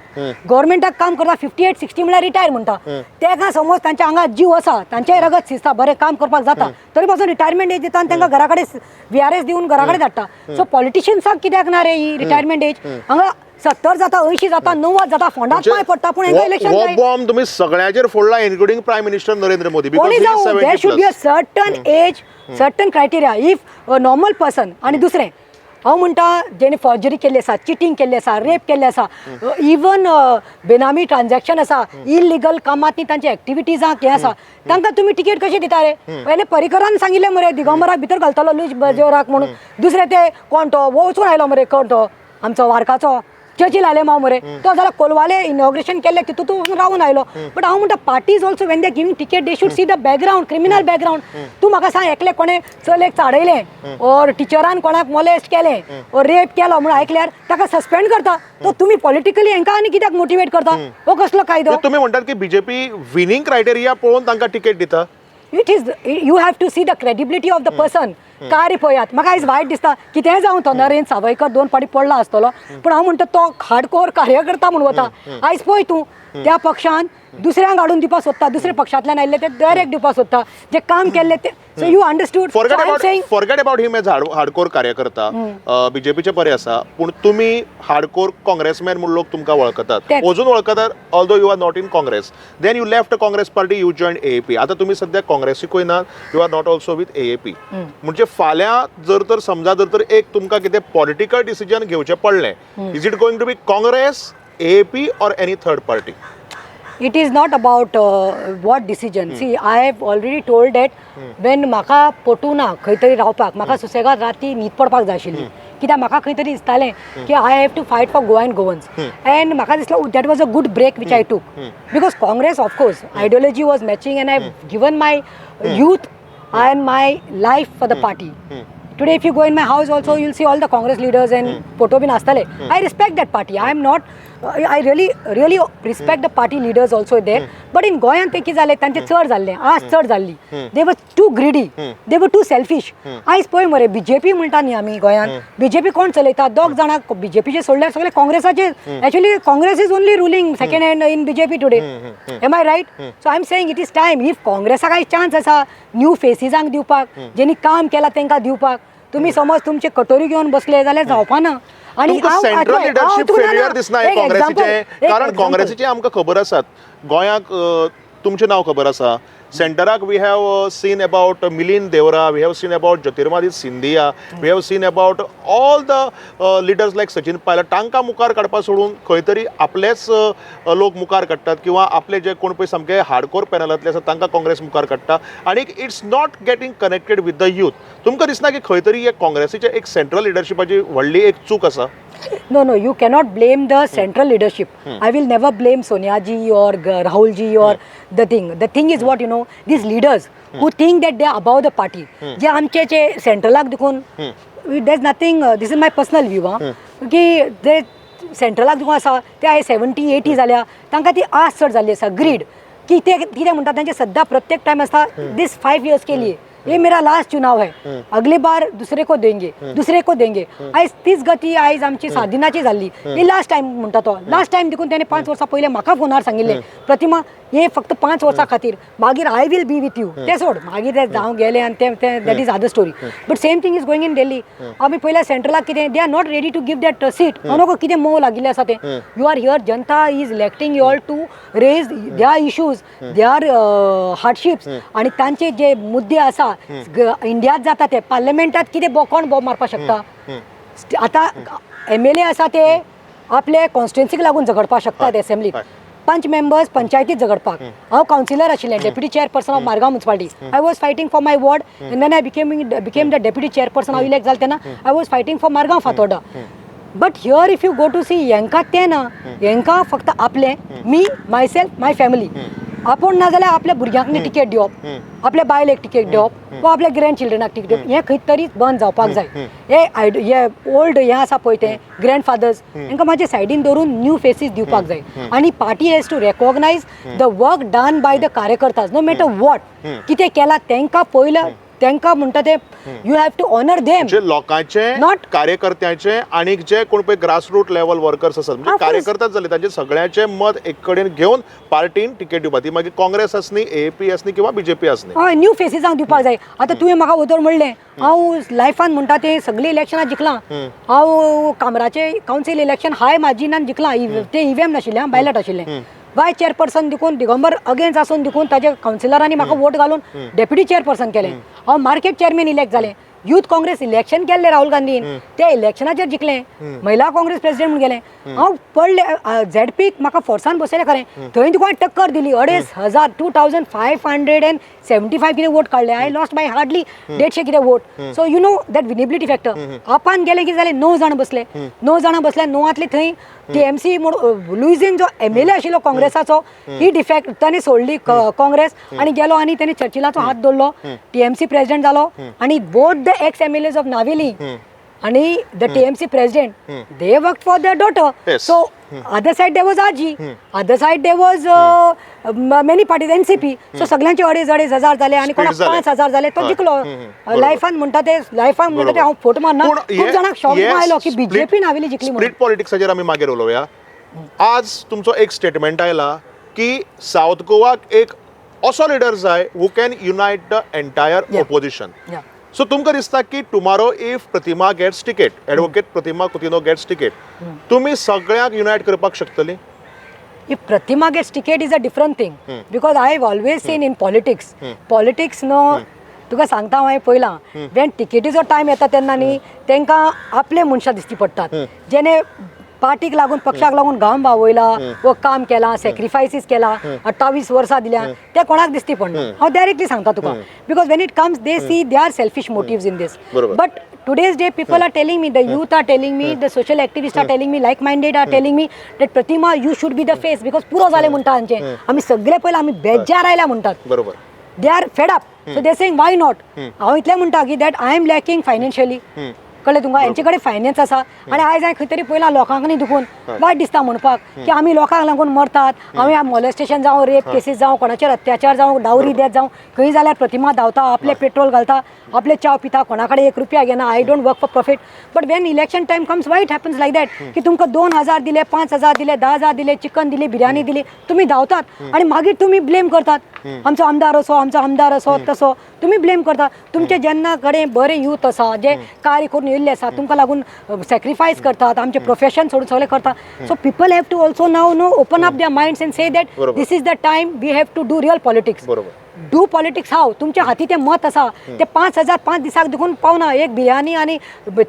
Speaker 2: गव्हर्मेंटाक काम करतात, 58 60 म्हळ्यार रिटायर म्हणटा. तेका समज तांच्या आंगात जीव आसा, तांचेय रगत शिजता, बरें काम करपाक जाता, तरी पासून रिटायरमेंट एज दिता आनी तांकां घरा कडेन व्हीआरएस दिवन घरा कडेन धाडटा. सो पॉलिटिशियन्साक कित्याक ना रे ही रिटायरमेंट एज? हांगा 70 जाता, 80 जाता, 90 जाता, फोंडात पांय पडटा, पूण हेंकां इलेक्शन
Speaker 1: हो
Speaker 2: जाय.
Speaker 1: बॉम्ब तुम्ही सगळ्याचेर फोडला, including prime minister Narendra Modi.
Speaker 2: कोणी जावं, there should be a certain age, certain criteria if a normal person. आनी दुसरें हांव म्हणटा, जेणे फॉर्जरी केल्ली आसा, चिटींग केल्ली आसा, रेप केल्ले आसा, इवन बेनामी ट्रान्झॅक्शन आसा, इलिगल कामांत तांचे एक्टिविटीजांक हें आसा, तांकां तुमी तिकेट कशी दिता रे? पयलें पर्रीकरान सांगिल्लें मरे, दिगंबराक भितर घालतलो लुईस बजेराक म्हणून. दुसरें ते कोण तो वचून आयलो मरे, कोण तो आमचो वारकाचो चर्चिल आलेमाव मरे तो, जाल्यार कोलवाले इनॉग्रेशन केल्लें तितून तूं रावून आयलो. बट हांव म्हणटा, parties also, when they giving ticket, they should see the background, criminal background. तूं म्हाका सांग, एकले कोणें चलयेक चाडयलें ऑर टिचरान कोणाक मोलेस्ट केलें ऑर रेप केलो म्हणून आयकल्यार ताका सस्पेंड करता, तो तुमी पॉलिटिकली हांकां आनी कित्याक मोटिवेट करता? हो कसलो कायदो?
Speaker 1: तुम्ही म्हणटात की बीजेपी विनिंग क्रायटेरिया पळोवन तांकां तिकेट दिता.
Speaker 2: It is, you have to see the credibility of the person. कार्य पळयात. म्हाका आयज वायट दिसता, कितेंय जावं, तो नरेंद्र सावयकर दोन फावटी पडला आसतलो, पूण हांव म्हणटा, तो हार्डकोर कार्यकर्ता म्हूण वता. आयज पळय तूं, त्या पक्षान दुसऱ्यांक हाडून दिवपाक सोदता, दुसऱ्या पक्षांतल्यान आयिल्ले ते डायरेक्ट दिवपाक सोदता, जे काम केल्ले ते. So you understood?
Speaker 1: Forget about him as hardcore कार्यकर्ता. बीजेपीचे बरे आसा, पूण तुमी हार्डकोर काँग्रेसमॅन म्हूण लोक तुमकां वळखतात.
Speaker 2: तेच.
Speaker 1: अजून वळखतात, although you are not in Congress. Then you left Congress party, you join AAP. आतां तुमी सद्या काँग्रेसीकूय ना, you are not also with AAP. म्हणजे फाल्यां जर तर समजा जर तर एक तुमकां कितें पॉलिटिकल डिसिजन घेवचें पडलें, is it going to be Congress, AAP or any third party?
Speaker 2: It is not about what decision. See, I have already told that when म्हाका पटूं ना खंय तरी रावपाक, म्हाका सुसेगाद राती न्हीद पडपाक जाय आशिल्ली, कित्याक म्हाका खंय तरी दिसतालें की I have to fight for Goa and Goans, and म्हाका दिसलें that was a good break which I took, because Congress, of course, ideology was matching and I given my youth and my life for the party. Today, if you go in my house also, you'll see all the Congress leaders and photo bin आसताले. I respect that party. I am not, I really, really respect the party leaders also there. But in गोंयांत ते कितें जालें, तांचें चड जाल्लें, आस चड जाल्ली. They were too greedy. They were too selfish. आयज पळय मरे, बीजेपी म्हणटा न्ही आमी गोंयांत, बीजेपी कोण चलयता? दोग जाणां बीजेपीचे सोडल्यार सगळे काँग्रेसाचे. Actually, Congress is only ruling second hand in BJP today. Am I right? So I am saying, it is time, if काँग्रेसाक आयज चान्स आसा न्यू फेसीसांक दिवपाक, जेणी काम केलां तांकां दिवपाक, तुमी समज तुमचे कटोरी घेवन बसले जाल्यार जावपाना. आनी
Speaker 1: तुमकां सेंट्रल लिडरशीप फेलियर दिसना हे काँग्रेसीचें? कारण काँग्रेसीचें आमकां खबर आसात, गोंयाक तुमचें नांव खबर आसा, सेंटराक we have seen about Milind Deora, we have seen about Jyotiraditya Scindia, we have seen about all the leaders like Sachin Pilot. तांकां मुखार काडपा सोडून खंय तरी आपलेच लोक मुखार काडटात किंवा आपले जे कोण पळय सामके हार्डकोर पॅनलांतले आसा तांकां काँग्रेस मुखार काडटा आनी it's not getting connected with the youth. तुमकां दिसना की खंय तरी एक काँग्रेसीचे एक सेंट्रल लिडरशिपाची व्हडली एक चूक आसा?
Speaker 2: No, you cannot blame the central leadership. I will never blame Sonia ji or Rahul ji or the thing. The thing is what, these leaders who think that they are above the party. जे आमचे जे सेंट्रलाक देखून, there is nothing, this is my personal view आं, की जे सेंट्रलाक देखून आसा ते आयज 70 80 जाल्या, तांकां ती आस चड जाल्ली आसा, ग्रीड, की ते कितें म्हणटा, तांचे सद्दां प्रत्येक टायम आसता, दीस 5 इयर्स के लिए. ये मेरा लास्ट चुनाव है, अगली बार दुसरे को देंगे, दुसरे को देंगे. आयज तीच गती आयज आमची सादिनाची जाल्ली. ही लास्ट टायम म्हणटा तो, लास्ट टायम देखून त्याने 5 वर्सां पयलें म्हाका फोनार सांगिल्लें, प्रतिमा, हे फक्त 5 वर्सां खातीर, मागीर I will be with you. ते सोड, मागीर ते जावं गेले आनी ते ते that is other story. But same thing is going in Delhi. आमी पयल्या सेंट्रलाक कितें, they are not ready to give that seat. नको कितें मोव लागिल्लें आसा तें. You are here, Janata is electing you all to raise their issues, their hardships आनी तांचे जे मुद्दे आसा, इंडियात जाता ते पार्लमेंटात कितें कोण बोब मारपाक शकता? आतां एमएलए आसा ते आपले कॉन्स्टिट्युन्सीक लागून झगडपाक शकतात एसेंब्लीत, पंच मेंबर्स पंचायतीत झगडपाक. हांव कावन्सिलर आशिल्लें, deputy chairperson of Margao municipality. I was fighting for my ward and then I became the deputy chairperson. हांव इलेक्ट जालें तेन्ना I was fighting for Margao, Fatorda. But here if you go to see, हेंकां तें ना. हेंकां फक्त आपलें, मी, my self, my family. आपूण ना जाल्यार आपल्या भुरग्यांक टिकेट दिवप, आपल्या बायलेक टिकेट दिवप वा आपल्या ग्रँड चिल्ड्रनाक टिकेट दिवप, हें खंय तरी बंद जावपाक जाय. हे आयड हे ओल्ड हें आसा पळय, तें ग्रँड फादर्स, हेंकां मातशें सायडीन दवरून न्यू फेसीस दिवपाक जाय आनी party has to recognize the work done by the कार्यकर्ताज. No matter what कितें केलां, तेंकां पयलें, तेंकां म्हणटा ते, you have to honour them.
Speaker 1: म्हणजे लोकांचे,
Speaker 2: Not
Speaker 1: कार्यकर्त्यांचे आणि जे कोण पळय ग्रासरूट लेवल वर्कर्स आसात, म्हणजे
Speaker 2: Of course.
Speaker 1: कार्यकर्ताच जाले, तांचे सगळ्यांचे मत एक कडेन घेवन पार्टीन तिकेट दिवपा. ती मागीर काँग्रेस आसनी, एएपी आसनी किंवा बीजेपी आसनी.
Speaker 2: हय, न्यू फेसीसांक दिवपाक जाय. आतां तुवें म्हाका वदोळ म्हणलें, हांव लायफान म्हणटा तें सगळीं इलेक्शनां जिखलां. हांव कामराचे कावन्सील इलेक्शन हाय मार्जिनान जिखलां. तें इव्हीएम नाशिल्लें, बॅलट आशिल्लें. वायस चेअरपर्सन देखून, दिगंबर अगेन्स्ट आसून देखून ताजे कावन्सिलरांनी म्हाका वोट घालून डेप्युटी चेअरपर्सन केलें. हांव मार्केट चेअरमॅन इलेक्ट जालें. युथ काँग्रेस इलेक्शन केल्लें राहुल गांधीन, ते इलेक्शनाचेर जिखलें. महिला काँग्रेस प्रेसिडेंट म्हणून गेलें हांव. पडले झेडपीक म्हाका फोर्सान बसयलें खरें, थंय तुका टक्कर दिली 2500, 2575 कितें वोट काडले. I lost by hardly 150 कितें vote. So you know that winnability factor. आपान गेले की जालें, णव जाण बसले, णव जाणां बसले, णवांतले थंय टीएमसी म्हूण लुईझीन जो एमएलए आशिल्लो काँग्रेसाचो, ही डिफेक्ट ताणें सोडली काँग्रेस आनी गेलो आनी ताणें चर्चिलाचो हात दवरलो, टीएमसी प्रेसिडेंट जालो आनी both the ex MLAs of Navelim आणि the TMC president, they work for the daughter. So other side there was RG, other side there was many parties, NCP. So सगळ्यांचे अडेच अडेच हजार झाले आणि कोणाक
Speaker 1: झाले.
Speaker 2: 5000 झाले, तो जिखलो. लायफान म्हणटा ते, लायफान म्हणटा ते, हांव फोट मारना, खूब जाणांक शॉक आयलो की बीजेपी नावेली जिखली म्हणून.
Speaker 1: स्प्लीट पॉलिटिक्साचेर आमी मागीर उलोवया. आज तुमचो एक स्टेटमेंट आयला की सावथ गोवाक एक असो लिडर जाय who can unite the entire opposition. So तुमकां दिसता की tomorrow if Pratima gets ticket, Advocate Pratima Coutinho gets ticket, तुमी सगळ्यांक युनायट करपाक शकतली?
Speaker 2: If Pratima gets ticket is a different thing, because I have always seen in politics, politics no, तुका सांगता, हांवें पळयलां, when टिकेटीचो टायम येता तेन्ना न्ही तांकां आपले मनशां दिश्टी पडटात, जेणे पार्टीक लागून, पक्षाक लागून घाम व्हांवयला व काम केलां, सॅक्रिफायसीस केला, 28 वर्सां दिल्या, ते कोणाक दिश्टी पडना. हांव डायरेक्टली सांगता तुका, because when it comes, they see their selfish motives in this. But today's day, people are telling me, the youth are telling me, the social activists are telling me, like minded are telling me that Pratima, you should be the face, because पुरो जालें म्हणटा हांचें, आमी सगळे पयलीं आमी बेजार आयल्या म्हणटात. They are fed up, so they saying, why not? हांव इतलें म्हणटा की that I am lacking financially, कळ्ळें तुमकां? हेंचे कडेन फायनान्स आसा आनी आयज हांवें खंय तरी पळयलां, लोकांक न्ही दुखून वायट दिसता म्हणपाक की आमी लोकांक लागून मरतात. आमी मोलेस्टेशन जावं, रेप केसीस जावं, कोणाचेर अत्याचार जावं, डावरी डेथ जावं, खंय जाल्यार प्रतिमा धांवता, आपलें पेट्रोल घालता, आपलें च्याव पिता, कोणा कडेन एक रुपया घेना. I don't work for profit. But when election time comes, why it happens like that की तुमकां 2000 दिले, 5000 दिले, 10,000 दिले, चिकन दिली, बिर्याणी दिली, तुमी धांवतात आनी मागीर तुमी ब्लेम करतात, आमचो आमदार असो, आमचो आमदार असो, तसो तुमी ब्लेम करता. तुमचे जेन्ना कडेन बरे यूथ आसा, जे कार्य करून येयल्ले आसा, तुमकां लागून सॅक्रिफायस करतात, आमचें प्रोफेशन सोडून सगळें करता. So people have to also now know open up their minds and say that this is the time we have to do real politics. Do politics. हाव तुमच्या हाती तें मत आसा, ते 5000 5 दिसाक देखून पावना. एक बिर्याणी आनी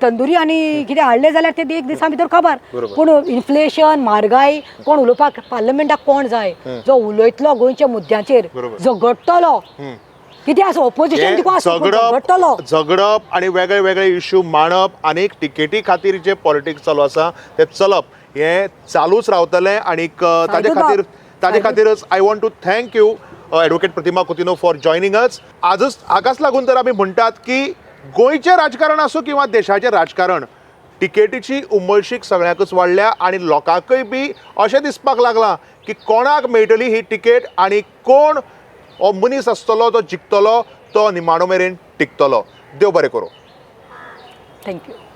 Speaker 2: तंदुरी आनी कितें हाडलें जाल्यार ते एक दिसा भितर काबार. पूण इन्फ्लेशन, म्हारगाय, कोण उलोवपाक पार्लमेंटाक कोण जाय जो उलयतलो गोंयच्या मुद्द्यांचेर, झगडटलो? कितें आसूं, ऑपोजिशन
Speaker 1: हें
Speaker 2: देखून आसूं, पूण झगडटलो.
Speaker 1: झगडप झगडप आणि वेगळे वेगळे इश्यू मांडप आनी तिकेटी खातीर जे पॉलिटिक्स चालू आसा ते चलप, हें चालूच रावतलें. आनीक ताजे
Speaker 2: सायदू
Speaker 1: खातीर
Speaker 2: बाब,
Speaker 1: ताजे
Speaker 2: सायदू.
Speaker 1: खातीरच I want to thank you, Advocate Pratima Coutinho, for joining us. आजच हाकाच लागून तर आमी म्हणटात की गोंयचें राजकारण आसूं किंवा देशाचें राजकारण, तिकेटीची उमळशीक सगळ्यांकच वाडल्या आनी लोकांकय बी अशें दिसपाक लागलां की कोणाक मेळटली ही तिकेट आनी कोण हो मनीस आसतलो जो जिखतलो, तो निमाणो मेरेन. टिकतलो. देव बरें करूं.
Speaker 2: Thank you.